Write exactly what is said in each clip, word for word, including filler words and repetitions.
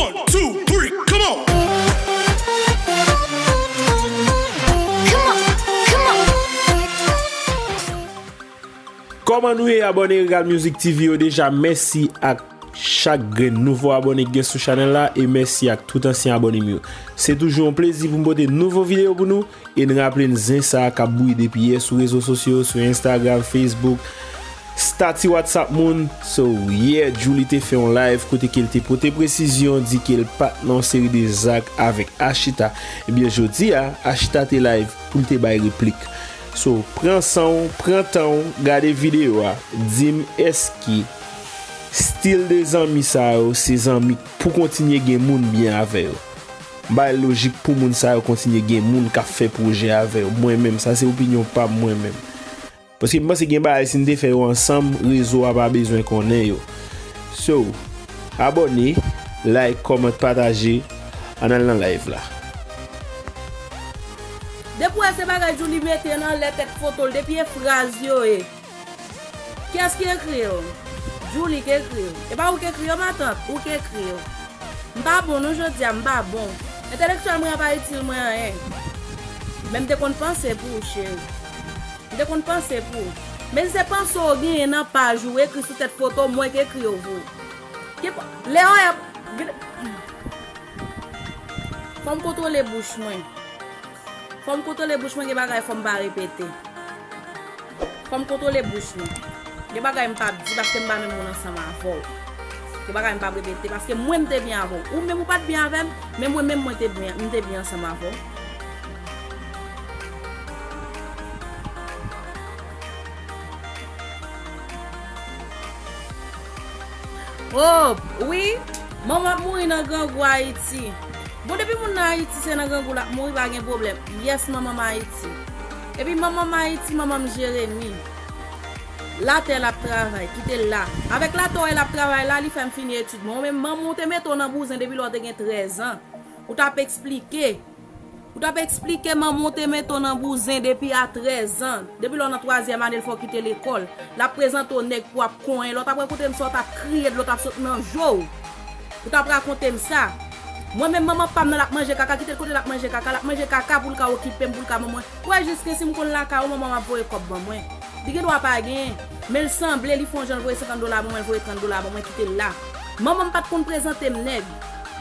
One, two, three, come on! Come on, come on. Kòman nou ye, abòne Regal Music T V yo? Deja, mèsi ak chak grenn nouvo abòne ki gen sou chanèl la, e mèsi ak tout ansyen abòne m yo. Se toujou yon plezi pou m pote nouvo videyo pou nou, e n raple n zen sa a k ap bouyi depi yè sou rezo sosyo, sou Instagram, Facebook, stati WhatsApp moun. So, yè, Djouly te fè yon live kote ke l te pote presizyon, di ke l pa t nan yon seri de zak avèk Ashita. Ebyen, jodi a, Ashita te live pou l te bay replik. So, pran san w, pran tan w, gade videyo a, di m èske stil de zanmi sa yo, se zanmi pou kontinye gen moun byen avè yo. M bay lojik pou moun sa yo kontinye gen moun k ap fè pwojè avè yo. Mwen menm, sa se opinyon pa m mwen menm. Paske m panse gen bagay, si n te fè yo ansanm, rezo a pa bezwen konnen yo. So, abòne, like, comment, pataje, ann al nan live la. Depi w wè se bagay Djouly mete nan lè tèt foto l, depi e fraz yo ye. Kiyès ki ekri yo? Djouly ki ekri yo. E pa ou ki ekri yo, matant? Ou ki ekri yo. M pa bon, non, jodi a, m pa bon. Entèlektyèl mwen an pa itil mwen anyen. Men m te konn panse pou ou, cheri. M te konn panse pou ou. Men se panse w genyen nan paj ou ekri sou tèt foto, mwen ki ekri yo pou ou. Ki pa, Leo y ap, fò m kontwole bouch mwen. Fò m kontwole bouch mwen, gen bagay fò m pa repete. Fò m kontwole bouch mwen. Gen bagay m p ap di paske m pa menm moun ansanm avè w. Gen bagay m p ap repete paske mwen m te byen avè w. Ou menm ou pa t byen avè m, men mwen menm mwen te byen, m te byen ansanm avè w. Oh, wi, manman ap mouri nan grangou Ayiti. Bon, depi moun nan Ayiti se nan grangou l ap mouri, pa gen pwoblèm. Yes, manman m Ayiti. Epi manman m Ayiti, manman m Jeremi. Latè l ap travay, kite l la. Avèk latè w wè l ap travay la, li fè m fini etid mwen. Ou menm, manman w te mete w nan bouzen depi lè w te gen trèz an. Ou t ap eksplike. Ou t ap eksplike manman w te mete w nan bouzen depi a trèz an. Depi lè w nan twazyèm ane, l fè w kite lekòl. L ap prezante w nèg pou w ap konyen. Lè w t ap rakonte m sa, w t ap kriye, dlo t ap sot nan je w. Ou t ap rakonte m sa. Mwen menm, manman pa m nan l ap manje kaka, kite l kote l ap manje kaka, l ap manje kaka pou l ka okipe m, pou l ka ban mwen. Ou wè jiskensi m konn lakay ou, manman m ap voye kòb ban mwen. Li gen dwa pa genyen, men l sanble, li fè yon jan l voye senkant dola ban mwen, l voye trant dola ban mwen, kite l la. Manman m pa t konn prezante m nèg.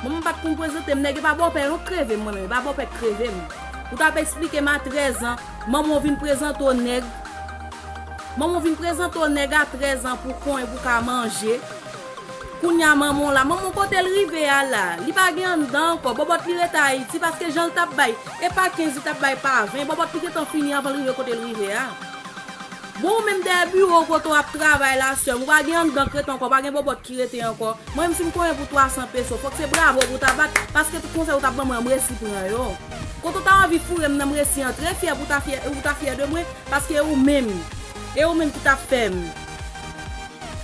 Manman m pa t konn prezante m nèg, e pa bòpè non k kreve m mwen menm, e pa bòpè k kreve m. Ou t ap eksplike m a trèz an, manman w vin prezante w nèg. Manman w vin prezante w nèg a trèz an pou konyen pou ka manje. Kounye a manman w la, manman w kote l rive a la, li pa gen anndan ankò, bòbòt li rete Ayiti, paske jan l t ap bay, e pa kenz li t ap bay pa ven, bòbòt li gentan fini anvan l rive kote l rive a. Bon, ou menm dèyè biwo kote w ap travay la, sè m, ou pa gen anndan k rete ankò, pa gen bòbòt ki rete ankò. Mwen menm si m konyen pou twa san peso, fòk se bravo pou w ta bat, paske tout konsèy ou t ap ban mwen an, m resi pran yo. Kote w ta anvi foure m nan, m resi antre, fyè pou w ta fyè, ou ta fyè de mwen, paske e ou menm, e ou menm ki t ap fè m.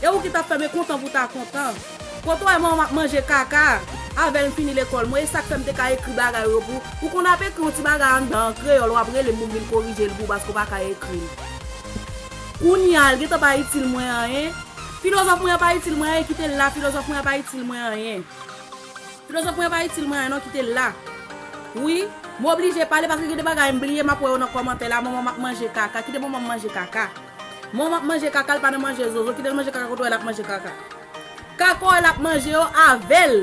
E ou ki t ap fè m, e kontan pou w ta kontan. Kote w wè manman m ap manje kaka, avè l m fini lekòl mwen, e sa k fè m te ka ekri bagay yo pou ou. Ou konn ap ekri yon ti bagay anndan an kreyòl, w ap rele m pou m vin korije l pou ou paske w pa ka ekri l. Kounye a, l gentan pa itil mwen anyen. Filozòf mwen an pa itil mwen anyen, kite l la, filozòf mwen an pa itil mwen anyen. Filozòf mwen an pa itil mwen anyen non, kite l la. Wi, m oblije pale paske gen de bagay m bliye, m ap wè yo nan kòmantè la, manman m ap manje kaka, kite manman m manje kaka. Manman m ap manje kaka, l pa nan manje zozo, kite l manje kaka, kote w wè l ap manje kaka. Kaka w wè l ap manje yo, avè l.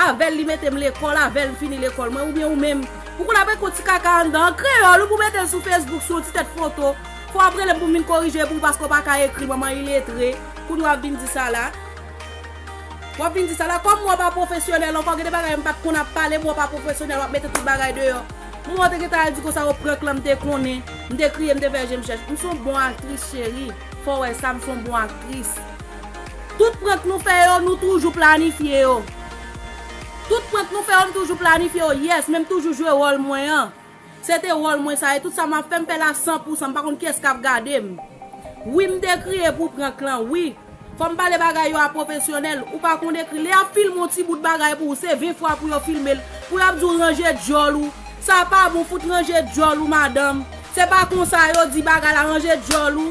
Avè l li mete m lekòl, avè l m fini lekòl mwen, oubyen ou menm. Ou konn ap ekri yon ti kaka anndan an kreyòl, ou pou mete l sou Facebook, sou yon ti tèt foto. Fò w ap rele m pou m vin korije pou ou paske w pa ka ekri, manman iletre. Kounye w ap vin di sa la. W ap vin di sa la, kòm mwen pa pwofesyonèl ankò, gen de bagay m pa t konn ap pale, mwen pa pwofesyonèl, w ap mete tout bagay deyò. Mwen te gentan al di konsa, o prank lan, m te konnen, m te kriye, m te fè je m chèch. M se yon bon aktris, cheri. Fò w wè sa, m se yon bon aktris. Tout prank nou fè yo, nou toujou planifye yo. Tout prank nou fè yo, nou toujou planifye yo. Yes, men m toujou jwe wòl mwen an. Se te wòl mwen sa, e tout sa m ap fè, m fè l a san pou san, m pa konn kiyès k ap gade m. Wi, m te kriye pou prank lan, wi. Fò m pale bagay yo a pwofesyonèl, ou pa konn ekri. Lè y ap filme yon ti bout bagay pou ou, se ven fwa pou yo filme l, pou y ap di w ranje djòl ou. Sa pa bon, fout ranje djòl ou, madanm. Se pa konsa yo di bagay la, ranje djòl ou.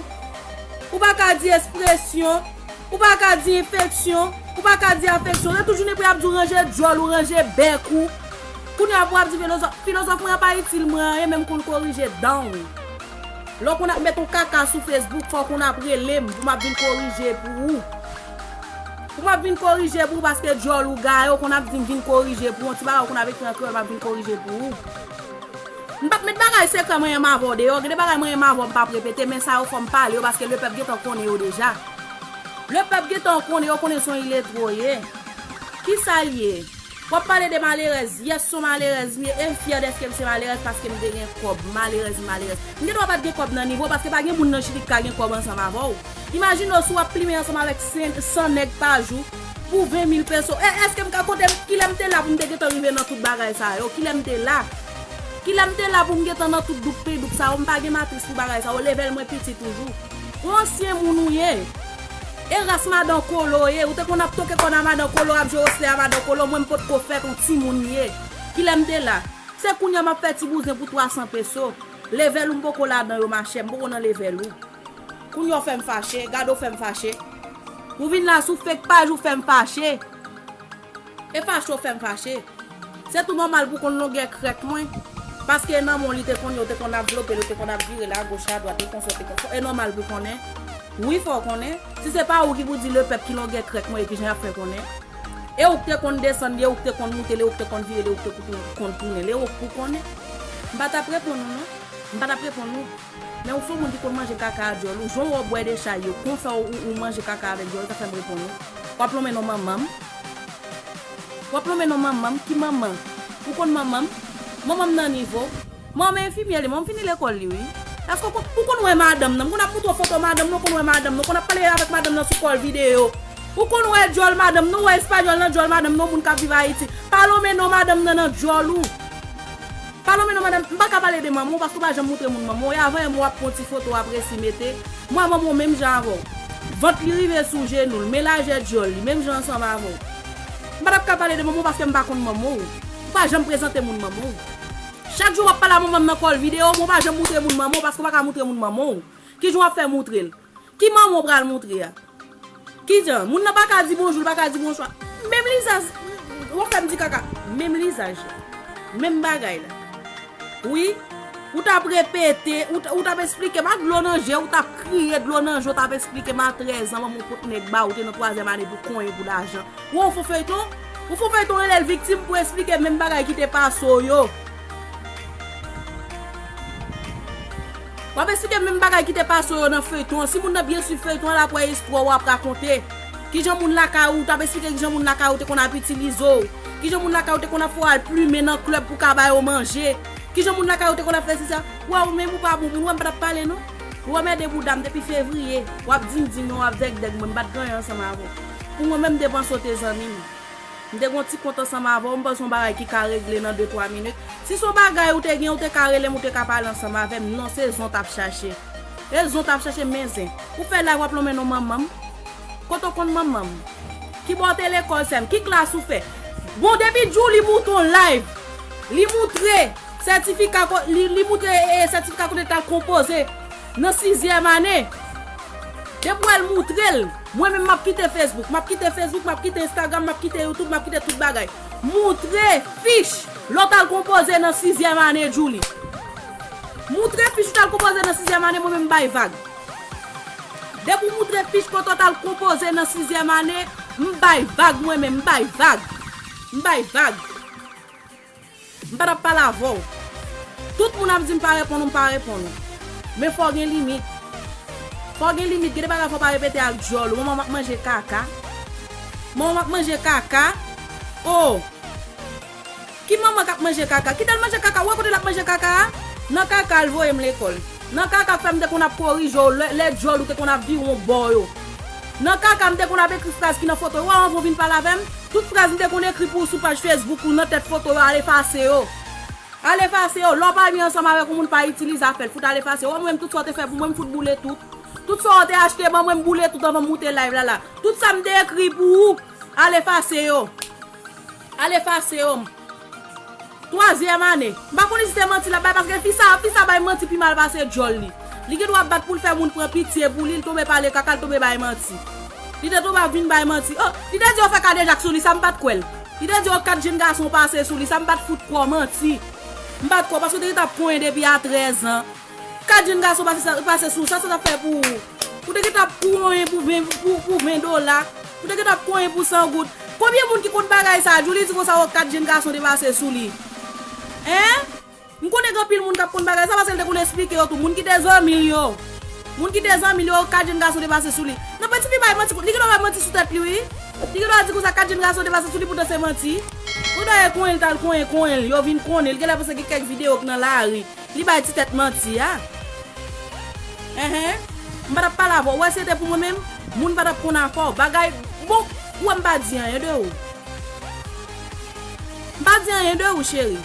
Ou pa ka di ekspresyon, ou pa ka di enfeksyon. Ou pa ka di afeksyon. Se tout jounen pou y ap di w ranje djòl ou, ranje bèk ou. Kounye a pou w ap di filozòf. Filozòf mwen an pa itil mwen anyen, men m konn korije dan w. Lè w konn ap met yon kaka sou Facebook, fò w konn ap rele m pou m ap vin korije pou ou. Pou m ap vin korije pou ou paske djòl ou gaye, w konn ap di m vin korije pou ou. Yon ti bagay w konn ap ekri an kreyòl, m ap vin korije pou ou. M p ap met bagay sekrè mwen menm avè w deyò. Gen de bagay mwen menm avè w m p ap repete, men sa yo fò m pale yo paske lepèp gentan konnen yo deja. Lepèp gentan konnen yo, konnen se yon iletwo w ye. Kisa l ye? W ap pale de malerèz. Yes, se yon malerèz m ye e m fyè dèske m se malerèz paske m te gen kòb. Malerèz, malerèz. M gen dwa pa t gen kòb nan nivo w paske pa gen moun nan Chili ki ka gen kòb ansanm avè w. Imajine w si w ap plimen ansanm avèk sen, san nèg pa jou pou ven mil peso. E èske m ka konte kilè m te la pou m te gentan rive nan tout bagay sa yo? Kilè m te la? Kilè m te la pou m gentan nan tout douk pen douk sa yo? M pa gen matris pou bagay sa yo. Level mwen piti toujou. Ou ansyen moun ou ye. E ras madan kolo w ye. Ou te konn ap toke kòn a madan kolo, ap jwe wòslè a madan kolo. Mwen m potko fèt, yon timoun m ye. Kilè m te la? Se kounye a m ap fè ti bouzen pou twa san peso. Level ou m poko ladan yo, machè. M poko nan level ou. Kounye a w fè m fache, gade w fè m fache. Ou vin la sou fake paj ou fè m fache. E fache w fè m fache. Se tou nòmal pou w konn longè krèk mwen. Paske nan men w li te konn ye, w te konn ap vlope l, w te konn ap vire l agoch adwat, e konsa, te konsa. E nòmal pou w konnen. Wi, fò w konnen. Si se pa ou ki pou di lepèp ki longè krèk mwen e kijan y ap fè konnen. E ou k te konn desann li, e ou k te konn moute l, e ou k te konn vire l, e ou k te konn tounen l, e ou k pou konnen. M pa t ap reponn ou non. M pa t ap reponn ou. Men ou se yon moun ki konn manje kaka a djòl ou. Jan w bwè dechay yo, konsa ou, ou manje kaka avèk djòl ou, sa fè m reponn ou. W ap lonmen non manman m. W ap lonmen non manman m. Ki manman? Ou konn manman m? Manman m nan nivo. Manman enfimyè li, manman m fini lekòl li, wi. Èske ou konn, ou konn wè madanm nan? M konn ap montre w foto madanm nan, ou konn wè madanm nan, ou konn ap pale avèk madanm nan sou kòl videyo. Ou konn wè djòl madanm nan, ou wè espanyòl nan djòl madanm nan, yon moun k ap viv Ayiti. Pa lonmen non madanm nan nan djòl ou. Pa lonmen non madanm, m pa ka pale de manman w paske w pa janm montre moun manman w. E avan yè m wè w ap pran ti foto w ap resi mete. M wè manman w menm jan avè w. Vant li rive sou jenou l, men lajè djòl li, menm jan ansanm avè w. M pa t ap ka pale de manman w paske m pa konn manman w. Ou pa janm prezante moun manman w. Chak jou w ap pale a manman m nan kòl videyo, men w pa janm montre moun manman w paske w pa ka montre moun manman w. Kijan w ap fè montre l? Ki manman w pral montre a? Kijan? Moun nan pa ka di bonjou, l pa ka di bonswa. Menm lizaj, w ap fè m di kaka. Menm lizaj la. Menm bagay la. Wi. Ou t ap repete, ou t, ou t ap esplike m ak dlo nan je, ou t ap kriye dlo nan je, ou t ap esplike m a trèz an, manman w pot nèg ba ou, te nan twazyèm ane pou konyen pou lajan. Ou wè yon fo feyton? Yon fo feyton rele l viktim pou esplike menm bagay ki te pase w yo. W ap esplike menm bagay ki te pase w yo nan feyton an. Si moun nan byen swiv feyton an, l ap wè istwa w ap rakonte. Kijan moun lakay ou, w t ap esplike kijan moun lakay ou te konn ap itilize w. Kijan moun lakay ou te konn ap fè w al plimen nan klèb pou w ka ba yo manje. Kijan moun lakay ou te konn ap fè si sa. Wè, ou menm ou pa bon moun, ou wè m pa t ap pale non. Ou anmède bouda m depi fevriye. W ap di m di non, w ap dègdèg mwen, m pa t gen anyen ansanm avè w. Pou mwen menm, m te panse w te zanmi m. M te gon ti kont ansanm avè w, m panse yon bagay ki ka regle nan de twa minit. Si se yon bagay ou te gen, ou te ka rele m, ou te ka pale ansanm avè m. Non, se zen w t ap chache. E zen w t ap chache, men zen. Ou fè live w ap lonmen non manman m. Kote w konn manman m? Kibò w te lekòl, sè m? Ki klas ou fè? Bon, depi jou li moutre yon live, li moutre sètifika ko-, li, li moutre, e, sètifika kote l t al konpoze nan sizyèm ane. Depi w wè l moutre l, mwen menm m ap kite Facebook, m ap kite Facebook, m ap kite Instagram, m ap kite YouTube, m ap kite tout bagay. Moutre fich lè w t al konpoze nan sizyèm ane, Djouly. Moutre fich ou t al konpoze nan sizyèm ane, mwen menm m bay vag. Depi w moutre fich kote w t al konpoze nan sizyèm ane, m bay vag mwen menm, m bay vag. M bay vag. M pa t ap pale avè w. Tout moun ap di m pa reponn ou, m pa reponn ou. Men fò w gen limit. Fò w gen limit, gen de bagay fò w pa repete ak djòl ou. Manman m ap manje kaka. Manman m ap manje kaka. Oh! Ki manman k ap manje kaka? Kite l manje kaka. Ou wè kote l ap manje kaka a? Nan kaka l voye m lekòl. Nan kaka k fè m te konn ap korije w lè, lè djòl ou te konn ap vire yon bò yo. Nan kaka m te konn ap ekri fraz ki nan foto yo. Ou wè anvan w vin pale avè m? Tout fraz m te konn ekri pou ou sou paj Facebook ou nan tèt foto yo, al efase yo. Al efase yo. Lè w pa byen ansanm avèk yon moun, pa itilize afè l. Fout al efase yo. Ou wè mwen menm tout sa w te fè pou mwen, m fout boule tout. Tout sa w te achte ban mwen, m boule tout anvan m moute live la la. Tout sa m te ekri pou ou, al efase yo. Al efase yo. Twazyèm ane. M pa konnen si se manti l ap bay, paske fi sa, fi sa bay manti pi mal pase djòl li. Li gen dwa bat pou l fè moun pran pitye pou li, l tonbe pale kaka, l tonbe bay manti. Li te tonbe ap vin bay manti. Oh, li te di yo fè kadejak sou li, sa m pa t kwè l. Li te di yo kat jenn gason pase sou li, sa m pa t fout kwè w manti. M pa t kwè w, paske w te gentan ap konyen depi a trèz an. Kat jenn gason pase, sa, pase sou sa, sa t ap fè pou ou? Ou te gentan ap konyen pou ven, pou, pou ven dola. Ou te gentan ap konyen pou san goud. Konbyen moun ki konn bagay sa? Djouly di konsa, yo kat jenn gason te pase sou li. Hein? M konnen gen anpil moun k ap konn bagay sa, paske l te konn esplike yo tou. Moun ki te zanmi l yo. Moun ki te zanmi l yo, kat jenn gason te pase sou li. Nan pwen tifi bay manti, li gen dwa bay manti sou tèt li, wi. Li gen dwa di konsa kat jenn gason te pase sou li, poutan se manti. Poutan e konyen l t al konyen, konyen l, yo vin konnen l. Genlè paske gen kèk videyo k nan lari. Li bay ti tèt manti a. Enhen. M pa t ap pale avè w. Ou wè si se te pou mwen menm, moun pa t ap konn afè w. Bagay, bon, ou wè m pa di anyen de ou. M pa di anyen de ou, cheri.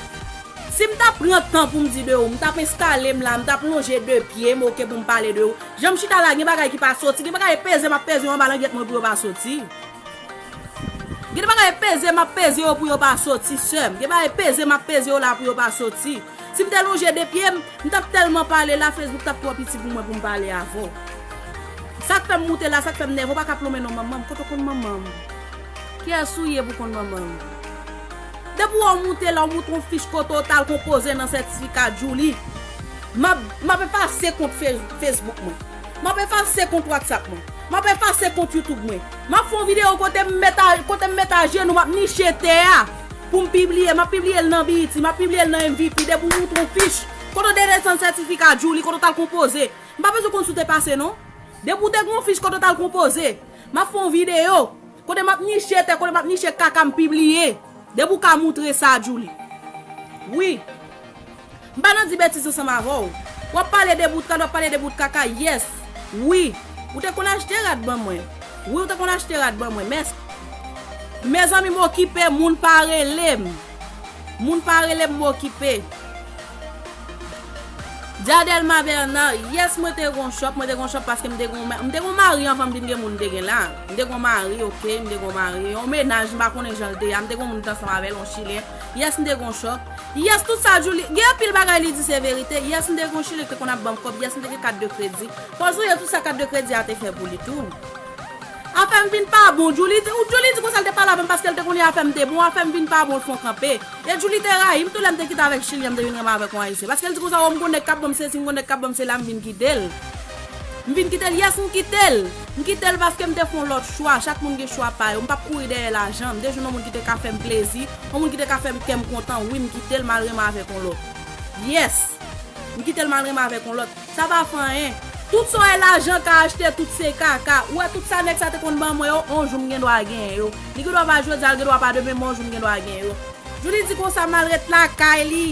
Si m t ap pran tan pou m di de ou, m t ap enstale m la, m t ap lonje de pye m, oke, pou m pale de ou. Jan m chita la, gen bagay ki pa soti, gen bagay e peze m ap peze yo anba langyèt mwen pou yo pa soti. Gen de bagay e peze m ap peze yo pou yo pa soti, sè m. Gen bagay e peze m ap peze yo la pou yo pa soti. Si m te lonje de pye m, m t ap tèlman pale la, Facebook t ap twò piti pou mwen pou m pale avè w. Sa k fè m moute la, sa k fè m nève, ou pa ka plonmen non manman m. Kote w konn manman m? Kiyès ou ye pou konn manman m? Depi w moute la, w montre yon fich kote w t al konpoze nan sètifika Djouly. M ap, m ap efase kont Fe-, Facebook mwen. M ap efase kont WhatsApp mwen. M ap efase kont YouTube mwen. M ap fè yon videyo kote m met a, kote m met ajenou, m ap niche tè a pou m pibliye. M ap pibliye l nan B E T, m ap pibliye l nan M V P, depi w montre yon fich. Kote w desann sètifika Djouly, kote w t al konpoze. M pa bezwen konn si w te pase non. Depi w te gen yon fich kote w t al konpoze. M ap fè yon videyo. Kote m ap niche tè, kote m ap niche kaka m pibliye. Depi w ka montre sa, Djouly. Wi. M pa nan di betiz ansanm avè w. W ap pale de bout rad, w ap pale de bout kaka, yes. Wi. Ou te konn achte rad ban mwen. Wi, ou te konn achte rad ban mwen. Mès-, mezanmi, m okipe, moun pa rele m. Moun pa rele m, m okipe. Diadelma Bernard, yes, mwen te gon chòp, mwen te gon chòp paske m te gon, m te gon mari anvan m vin gen moun m te gen la. M te gon mari, oke, m te gon mari, yon mennaj, m pa konnen jan l te ye a, m te gon moun m t ansanm avè l, yon chilen. Yes, m te gon chòp. Yes, tout sa Djouly, gen anpil bagay li di se verite. Yes, m te gon chilen ki te konn ap ban m kòb. Yes, m te gen kat de kredi. Fò w sonje tout sa kat de kredi a te fè pou li tou. Afè m vin pa bon, Djouly, Djouly di konsa l te pale avè m paske l te konnen afè m te bon, afè m vin pa bon, l fè yon kanpe. E Djouly te rayi m tou lè m te kite avèk Chilyen, m te vin renmen avèk yon Ayisyen. Paske l di konsa, o, m gon nèg k ap ban m sesi, m gon nèg k ap ban m sela, m vin kite l. M vin kite l, yes, m kite l. M kite l paske m te fè yon lòt chwa. Chak moun gen chwa pa yo. M p ap kouri dèyè lajan. M te jwenn yon moun ki te ka fè m plezi, yon moun ki te ka fè m, kè m kontan. Wi, m kite l, m al renmen avèk yon lòt. Yes. M kite l, m al renmen avèk yon lòt. Sa pa fè anyen. Tout sa w wè lajan ka achte, tout se kaka. Ou wè tout sa nèg sa te konn ban mwen yo, on jou m gen dwa genyen yo. Li gen dwa pa jodi a, li gen dwa pa demen, men on jou m gen dwa genyen yo. Djouly di konsa, m al ret lakay li.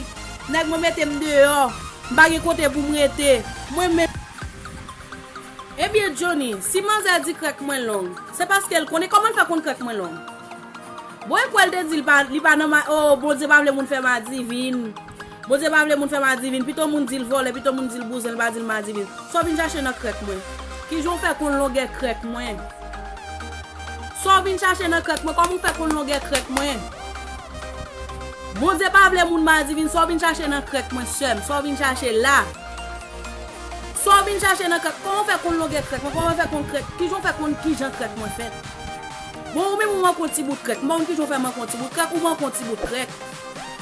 Nèg mwen mete m deyò. M pa gen kote pou m rete. Mwen menm. Ebyen, Johnny, si manzè di krèk mwen long, se paske l konnen kòman l fè konn krèk mwen long. Bon, e kwè l te di li pa, li pa nan ma-, oh, Bondye pa vle moun fè madivin. Bondye pa vle moun fè madivin. Pito moun di l vòlè, pito moun di l bouzen, li pa di l madivin. Sa w vin chache nan krèk mwen? Kijan w fè konn longè krèk mwen? Sa w vin chache nan krèk mwen? Kòman w fè konn longè krèk mwen? Bondye pa vle moun madivin. Sa w vin chache nan krèk mwen, sè m? Sa w vin chache la? Sa w vin chache nan krèk? Kòman w fè konn longè krèk mwen? Kòman w fè konn krèk? Kijan w fè konn kijan krèk mwen fèt? Bon, ou menm ou manke yon ti bout krèk. M pa konn kijan w fè manke yon ti bout krèk, ou manke yon ti bout krèk.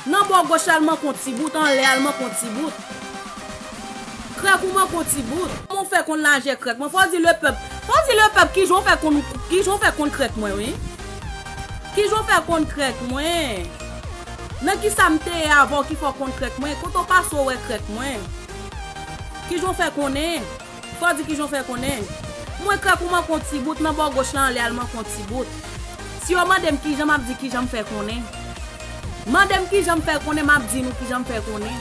Nan bò gòch la, l manke yon ti bout, anlè a, l manke yon ti bout. Krèk ou manke yon ti bout. Kòman w fè konn lajè krèk mwen? Fò w di lepèp. Fò w di lepèp kijan w fè konn, kijan w fè konn krèk mwen, wi. Kijan w fè konn krèk mwen? Nan kisa m te ye avè w ki fè w konn krèk mwen? Kote w pase w wè krèk mwen? Kijan w fè konnen? Fò w di kijan w fè konnen. Mwen krèk ou manke yon ti bout, nan bò gòch la anlè a l manke yon ti bout. Si yo mande m kijan, m ap di kijan m fè konnen. Mande m kijan m fè konnen, m ap di nou kijan m fè konnen.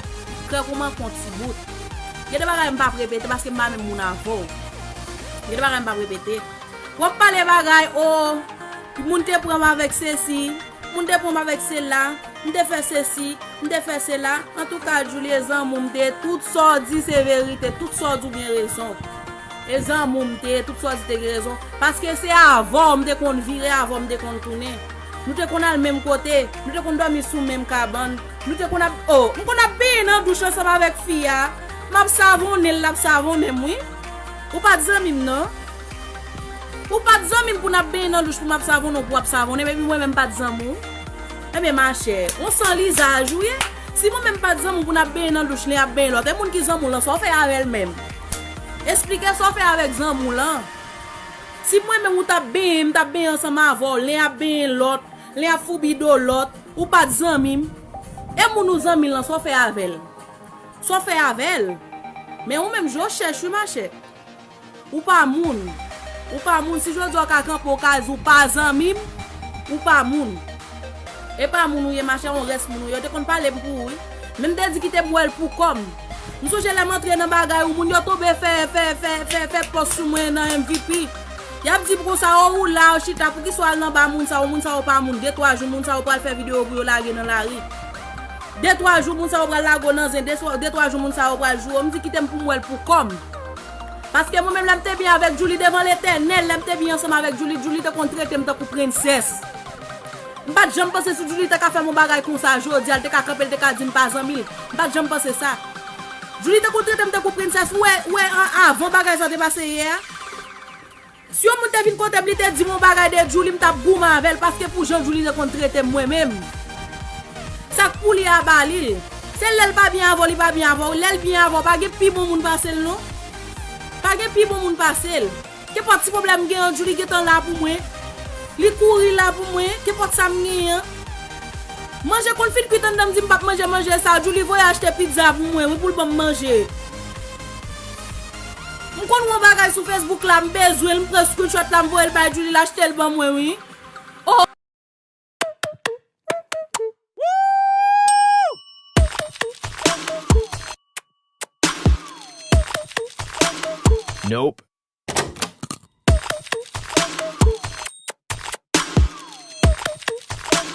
Krèk ou manke yon ti bout. Gen de bagay m p ap repete paske m pa menm moun avè w. Gen de bagay m p ap repete. W ap pale bagay, o, moun te pran m avèk sesi, moun te pran m avèk sela, m te fè sesi, m te fè sela. Antouka, Djouly, e zanmi w m te ye, tout sa w di se verite, tout sa w di w gen rezon. E zanmi w m te ye, tout sa w di te gen rezon. Paske se avè w m te konn vire, avè w m te konn tounen. Nou te konn al menm kote, nou te konn dòmi sou menm kabann, nou te konn ap, o, m konn ap benyen nan douch ansanm avèk fi a. M ap savonnen l, l ap savonnen m, wi. Ou pa t zanmi m, non. Ou pa t zanmi m pou n ap benyen nan douch pou m ap savonnen w, pou w ap savonnen m, epi mwen menm m pa t zanmi w. Ebyen, machè, on san lizaj ou ye. Si mwen menm m pa t zanmi w pou n ap benyen nan douch, len ap benyen lòt, e moun ki zanmi w lan, sa w fè avè l menm? Esplike sa w fè avèk zanmi w lan. Si mwen menm ou t ap benyen, m t ap benyen ansanm avè w, len ap benyen lòt, len ap foubi do lòt, ou pa t zanmi m, e moun ou zanmi l lan, sa w fè avè l? Sa w fè avè l? Men ou menm, je w chèch wi, machè. Ou pa moun. Ou pa moun. Si jodi a w ka kanpe, w ka di w pa zanmi m, ou pa moun. E pa moun ou ye, machè, yon rès moun ou ye. Yo te konn pale m pou ou, wi. Men m te di kite m wè l pou kò m. M sonje lè m antre nan bagay ou, moun yo tonbe fè, fè, fè, fè, fè pòs sou mwen nan M V P. Y ap di m konsa, o, ou la, ou chita, poukisa w al nan ba moun sa yo, moun sa yo pa moun. De twa jou, moun sa yo pral fè videyo pou yo lage nan lari. De twa jou, moun sa yo pral lage w nan zen. De, de twa jou, moun sa yo pral joure w. M di kite m pou m wè l pou kò m. Paske mwen menm, lè m te byen avèk Djouly devan Letènèl, lè m te byen ansanm avèk Djouly, Djouly te konn trete m tankou prensès. M pa t janm panse si Djouly te ka fè m yon bagay konsa jodi a, l te ka kanpe, l te ka di m pa zanmi l. M pa t janm panse sa. Djouly te konn trete m tankou prensès. Ou wè, ou wè, an, avan bagay sa te pase yè a? Si yon moun te vin kote m, li te di m yon bagay de Djouly, m t ap goumen avè l, paske pou jan Djouly te konn trete m mwen menm. Sa k pou li a, ba li l. Se lè l pa byen avè w, li pa byen avè w. Lè l byen avè w, pa gen pi bon moun pase l, non. Pa gen pi bon moun pase l. Kenpòt ti pwoblèm m gen an, Djouly gentan la pou mwen. Li kouri la pou mwen, kenpòt sa m genyen an. Manje konn fin kwit anndan, m di m p ap manje manje sa. Djouly voye achte pizza pou mwen, wi, pou l ban m manje. M konn wè yon bagay sou Facebook la, m bezwen l, m pran screenshot la, m voye l bay Djouly, l achte l ban mwen, wi. Oh! Nope.